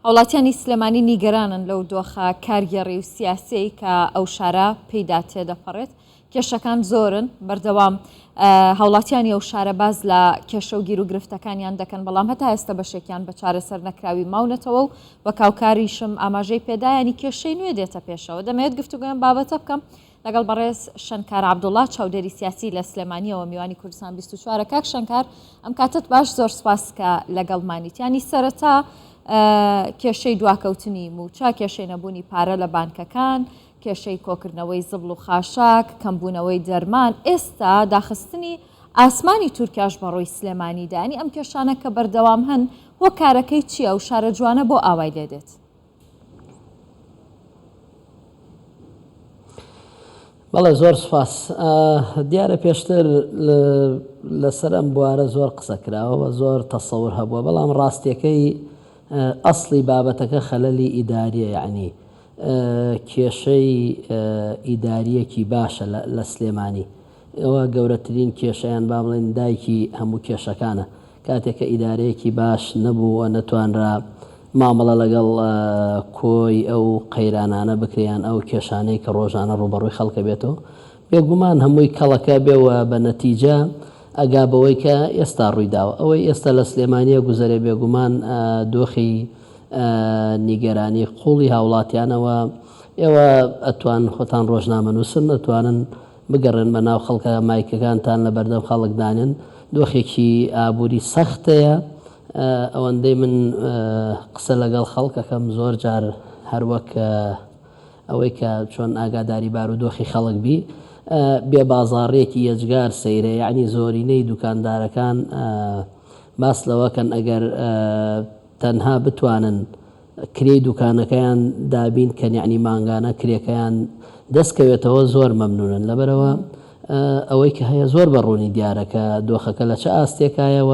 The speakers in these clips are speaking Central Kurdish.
هاوڵاتیانی سلێمانی نیگەرانن لەو دۆخە کارگێڕی و سیاسیەی کە ئەو شارە پێیدا تێدەپەڕێت، کێشەکان زۆرن، بەردەوام هاوڵاتیانی ئەو شارە باس لە کێشە و گیروگرفتەکانیان دەکەن، بەڵام هەتا ئێستا بەشێکیان بە چارەسەر نەکراوی ماونەتەوە و وەک هاوکاریشم ئاماژەی پێدا یانی کێشەی نوێ دێتە پێشەوە. دەمەوێت گفتوگۆی ئەم بابەتە بکەم لەگەڵ بەڕێز شەنکار عەبدوڵا چاودێری سیاسی لە سلێمانیەوە میوانی کوردستان 24 کاک شەنکار ئەم کاتت باش زۆر سپاس کە لەگەڵمانیت ینی سەرەتا کێشەی دواکەوتنی موچە کێشەی نەبوونی پارە لە بانکەکان کێشەی کۆکردنەوەی زبڵ و خاشاک کەمبوونەوەی دەرمان ئێستا داخستنی ئاسمانی تورکیاش بەڕووی سلێمانیدا ینی ئەم کێشانە کە بەردەوام هەن هۆکارەکەی چییە و شارە جوانە بۆ ئاوای لێدێت؟ بەڵێ زۆر سوپاس. دیارە پێشتر لەسەر ئەم بوارە زۆر قسە کراوە و زۆر تەسەور هەبووە، بەڵام ڕاستیەکەی ئەسڵی بابەتەکە خەلەلی ئیداریە یەعنی کێشەی ئیداریەکی باشە لە سلێمانی. ئەوە گەورەترین کێشە یان با بڵێین دایکی هەموو کێشەکانە. کاتێک کە ئیدارەیەکی باش نەبوو و نەتوانرا مامەڵە لەگەڵ کۆی ئەو قەیرانانە بکرێ یان ئەو کێشانەی کە ڕۆژانە ڕووبەڕووی خەڵکە بێتەوە، بێگومان هەمووی کەڵەکە بێ و بە نەتیجە ئەگا بەوەی کە ئێستا ڕووی داوە. ئەوەی ئێستا لە سلێمانییە گوزەرێ بێگومان دۆخی نیگەرانی قووڵی هاوڵاتیانە و ئێوە ئەتوانن خۆتان ڕۆژنامەنووسن ئەتوانن بگەڕێن بە ناو خەڵکا مایکەکانتان لە بەردەم خەڵک دانێن دۆخێکی ئابووری سەختەیە ئەوەندەی من قسە لەگەڵ خەڵک ئەکەم زۆر جار هەر وەک ئەوەی کە چۆن ئاگاداری بارودۆخی خەڵک بی بێ بازاڕیەکی یەجگار سەیرە یەعنی زۆرینەی دوکاندارەکان باس لەوەکەن ئەگەر تەنها بتوانن کرێی دوکانەکەیان دابین کەن یەعنی مانگانە کرێکەیان دەست کەوێتەوە زۆر مەمنونن لەبەرئەوە ئەوەی کە هەیە زۆر بە ڕوونی دیارە کە دۆخەکە لە چ ئاستێکایە و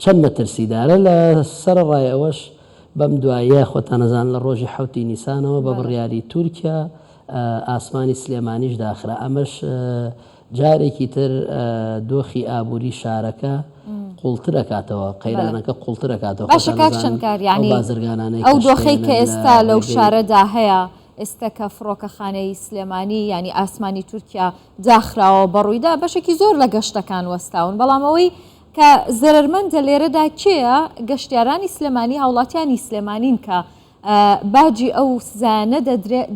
چەند مەترسیدارە لە سەرەڕای ئەوەش بەم دواییە خۆتان ئەزانن لە ڕۆژی حەوتی نیسانەوە بە بڕیاری تورکیا ئاسمانی سلێمانیش داخرا ئەمەش جارێکی تر دۆخی ئابووری شارەکە قوڵتر ئەکاتەوە، قەیرانەکە قوڵتر ئەکاتەوە. باشە کاک شەنکار یانی ئەو دۆخەی کە ئێستا لەو شارەدا هەیە، ئێستا کە فڕۆکەخانەی سلێمانی یانی ئاسمانی تورکیا داخراوە بەڕوویدا بەشێکی زۆر لە گەشتەکان وەستاون، بەڵام ئەوەی کە زەرەرمەندە لێرەدا کێیە؟ گەشتیارانی سلێمانی، هاوڵاتیانی سلێمانین کە باجی ئەو سزایانە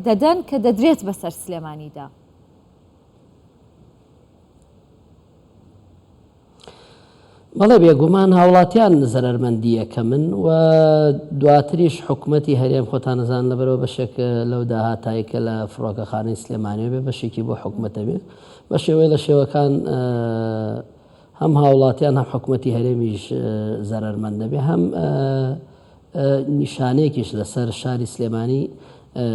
دەدەن کە دەدرێت بەسەر سلێمانیدا. بەڵێ بێگومان هاوڵاتیان زەرەرمەندی یەکەمن و دواتریش حکومەتی هەرێم خۆتان ئەزانن لەبەرئەوە بەشێک لەو داهاتای کە لە فڕۆکەخانەی سلێمانیەوە بێ بەشێکی بۆ حکومەتە بێ بە شێوەی لە شێوەکان هەم هاوڵاتیان هەم حکومەتی هەرێمیش زەرەرمەند دەبێ هەم نیشانەیەکیش لەسەر شاری سلێمانی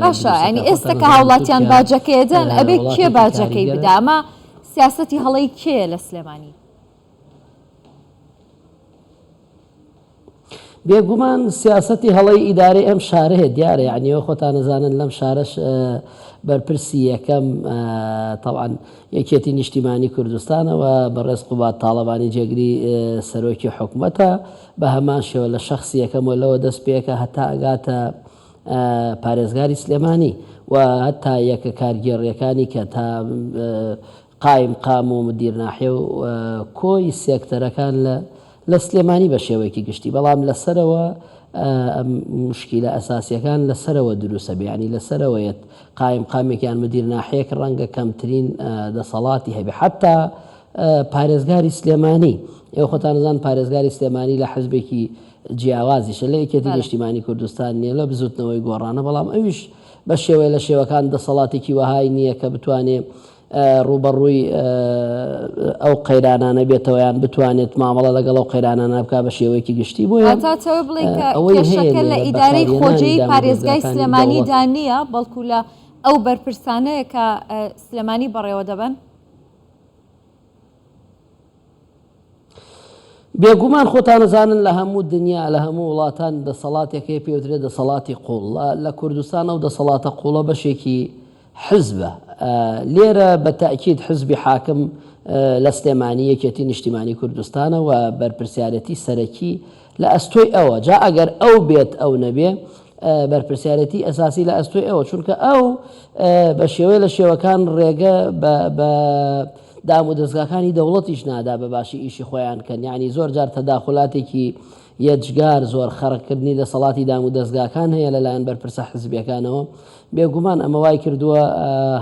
باشە یانی ئێستا کە هاوڵاتیان باجەکەی ئەدەن ئەبێ کێ باجەکەی بدا ئەمە سیاسەتی هەڵەی کێیە لە سلێمانی؟ بێگومان سیاسەتی هەڵەی ئیدارەی ئەم شارەیە دیارە یعنی ئێوە خۆتان ئەزانن لەم شارەش بەرپرسی یەکەم تەوان یەکێتی نیشتیمانی کوردستانە و بەڕێز قوباد تاڵەبانی جێگری سەرۆکی حکومەتە بە هەمان شێوە لە شەخسی یەکەم و لەوە دەست پێکە هەتا ئەگاتە پارێزگاری سلێمانی و هەتا یەکە کارگێڕیەکانی کە تا قایمقام و مدیر ناحیە و کۆی سێکتەرەکان لە لە سلێمانی بە شێوەیەکی گشتی بەڵام لە سەرەوە موشکیلە ئەساسیەکان لە سەرەوە دروستە بێ یانی لە سەرەوەیەت قایمقامێک یان مدیر ناحیەک ڕەنگە کەمترین دەسەڵاتی هەبێ حتا پارێزگاری سلێمانی ئێوە خۆتان زان پارێزگاری سلێمانی لە حزبێکی جیاوازیشە لە یەکێتی نیشتیمانی کوردستان نییە لە بزوتنەوەی گۆڕانە بەڵام ئەویش بە شێوەیە لە شێوەکان دەسەڵاتێکی وەهای نییە کە بتوانێ ڕووبەڕووی ئەو قەیرانانە بێتەوە یان بتوانێت مامەڵە لەگەڵ ئەو قەیرانانە بکات بە شێوەیەکی گشتی بۆیە واتا تەوە بڵێی کە ئەوەی هەیە کێشەکە لە لێرە ئیدارەی بەکارهێنانی خۆجێی پارێزگای دامودەزگاکانی سلێمانیدا دەوڵەتە. نییە بەڵکو لە ئەو بەرپرسانەیە کە سلێمانی بەڕێوە دەبەن؟ بێگومان خۆتان ئەزانن لە هەموو دنیا لە هەموو وڵاتان دەسەڵاتێک هەیە پێوترێ دەسەڵاتی قوڵ لە کوردستان ئەو دەسەڵاتە قوڵە بەشێکی حزبە لێرە بە تەئکید حزبی حاکم لە سلێمانی یەکێتی نیشتیمانی کوردستانە و بەرپرسیارەتی سەرەکی. لە ئەستۆی ئەوە جا ئەگەر ئەو بێت ئەو نەبێ بەرپرسیارێتی ئەساسی لە ئەستۆی ئەوە چونکە ئەو بە شێوەیە لە شێوەکان ڕێگە بە دام و دەستگاکانی دەوڵەتیش نادا بە باشی ئیشی خۆیان کەن یعنی زۆر جار تەداخلاتێکی یەجگار زۆر خەرقکردنی دەسەڵاتی دام و دەستگاکان هەیە لەلایەن بەرپرسە حزبیەکانەوە بێگومان ئەمە وای کردووە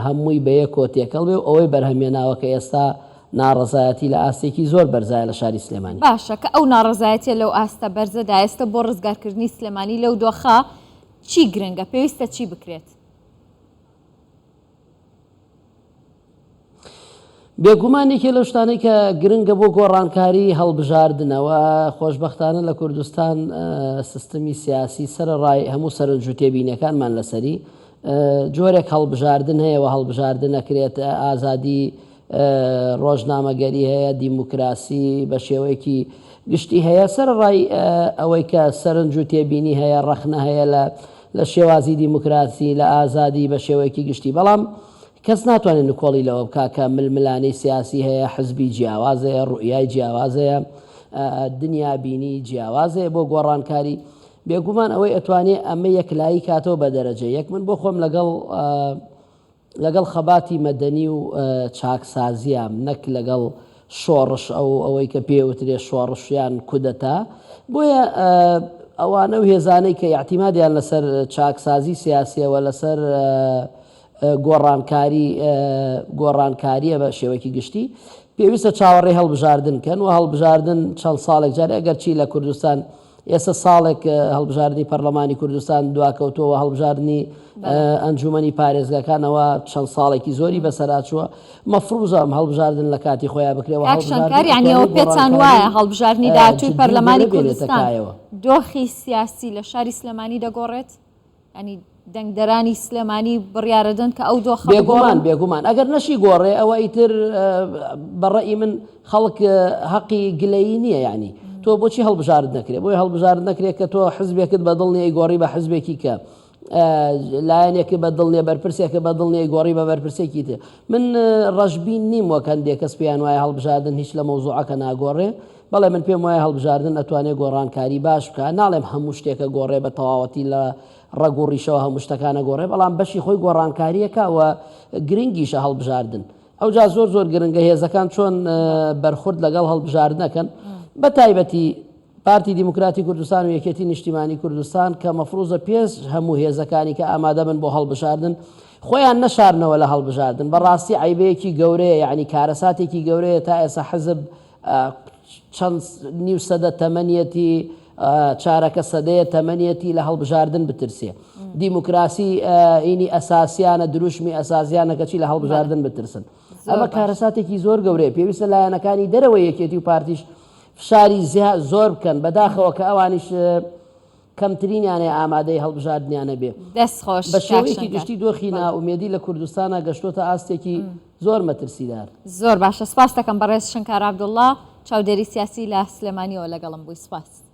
هەمووی بەیەکۆ تێکەڵ بێ و ئەوەی بەرهەمێناوە کە ئێستا ناڕەزایەتی لە ئاستێکی زۆر بەرزایە لە شاری سلێمانی. باشە کە ئەو ناڕەزایەتیە لەو ئاستە بەرزەدا ئێستە بۆ ڕزگارکردنی سلێمانی لەو دۆخە چی گرنگە؟ پێویستە چی بکرێت؟ بێگومان یەکێ لەو شتانەی کە گرنگە بۆ گۆڕانکاری هەڵبژاردنە و خۆشبەختانە لە کوردستان سیستمی سیاسی سەرەڕای هەموو سەرنج و تێبینیەکانمان لەسەری جۆرێک هەڵبژاردن هەیە و هەڵبژاردن ئەکرێت ئازادی ڕۆژنامەگەری هەیە، دیموکراسی بە شێوەیەکی گشتی هەیە، سەرەڕای ئەوەی کە سەرنج و تێبینی هەیە، ڕەخنە هەیە لە لە شێوازی دیموکراسی، لە ئازادی بە شێوەیەکی گشتی، بەڵام کەس ناتوانێت نکۆڵی لەوە بکا کە ململانێی سیاسی هەیە، حزبی جیاواز هەیە، ڕوئیای جیاواز هەیە، دنیابینی جیاواز هەیە بۆ گۆڕانکاری. بێگومان ئەوەی ئەتوانێ ئەمە یەکلایی کاتەوە بە دەرەجە یەک من بۆ خۆم لەگەڵ لەگەڵ خەباتی مەدەنی و چاکسازیام نەک لەگەڵ شۆڕش ئەو ئەوەی کە پێ وترێ شۆڕش یان کودەتا بۆیە ئەوانە و هێزانەی کە ئیعتیمادیان لەسەر چاکسازی سیاسیەوە لەسەر گۆڕانکاری گۆڕانکاریە بە شێوەیەکی گشتی پێویستە چاوەڕێی هەڵبژاردن کەن و هەڵبژاردن چەند ساڵێک جارێ ئەگەر چی لە کوردستان ئێستا ساڵێک هەڵبژاردنی پەرلەمانی کوردستان دواکەوتووە و هەڵبژاردنی ئەنجومەنی پارێزگاکانەوە چەند ساڵێکی زۆری بەسەراچووە مەفروزە ئەم هەڵبژاردن لە کاتی خۆیان بکرێەوە کاک شەنکار یانی ئەوە پێتان وایە هەڵبژاردنی داهاتووی پەرلەمانی کوردستان دۆخی سیاسی لە شاری سلێمانی دەگۆڕێت؟ ینی دەنگدەرانی سلێمانی بڕیارەدەن کە ئەو دۆخە بێگومان بێگومان ئەگەر نەشی گۆڕێ ئەوە ئیتر بەڕئی من خەڵک هەقی گلەیی نییە ینی تۆ بۆچی هەڵبژارد نەکرێ بۆی هەڵبژارد نەکرێت کە تۆ حزبێکت بەدڵ نیە گۆڕی بە حزبێکی کە لایەنێکی بە دڵ نیە بەرپرسێکە بە دڵ نیە گۆڕی بە بەرپرسێکی تر من ڕەشبین نیم وەک هەندێک کەس پێیان وایە هەڵبژاردن هیچ لە مەوزوعەکە ناگۆڕێ بەڵێ من پێم وایە هەڵبژاردن ئەتوانێ گۆڕانکاری باش بکا ناڵێم هەموو شتێکە گۆڕێ بە تەواوەتی لە ڕەگ و ڕیشەوە هەموو شتەکانە گۆڕێ بەڵام بەشی خۆی گۆڕانکاریەکە و گرنگیشە هەڵبژاردن ئەوجا زۆر زۆر گرنگە هێزەکان چۆن بەرخورد لەگەڵ هەڵبژاردنەکەن بە تایبەتی پارتی دیموکراتی کوردستان و یەکێتی نیشتیمانی کوردستان کە مەفروزە پێش هەموو هێزەکانی کە ئامادە بن بۆ هەڵبژاردن خۆیان نەشارنەوە لە هەڵبژاردن بەڕاستی عیبەیەکی گەورەیە یعنی کارەساتێکی گەورەیە تا ئێستا حزب چەند نیو سەدە تەمەنیەتی چارەکە سەدەیە تەمەنیەتی لە هەڵبژاردن بترسێ دیموکراسی ئینی ئەساسیانە دروشمی ئەساسیانە کەچی لە هەڵبژاردن بترسن ئەمە کارەساتێکی زۆر گەورەیە پێویستە لایەنەکانی دەرەوە یەکێتی و پارتیش فشاری زۆر بکەن بەداخەوە کە ئەوانیش کەمترینیان هەیە ئامادەی هەڵبژاردنیان هەبێ. دەست خۆش بە کاک شێوەیەکی شەنکار. گشتی دۆخی بەڵێ. نائومێدی لە کوردستانا گەشتۆتە ئاستێکی زۆر مەترسیدار. زۆر باشە سپاست دەکەم بەڕێز شنکار عەبدوڵڵا چاودێری سیاسی لە سلێمانیەوە لەگەڵم بووی سپاس.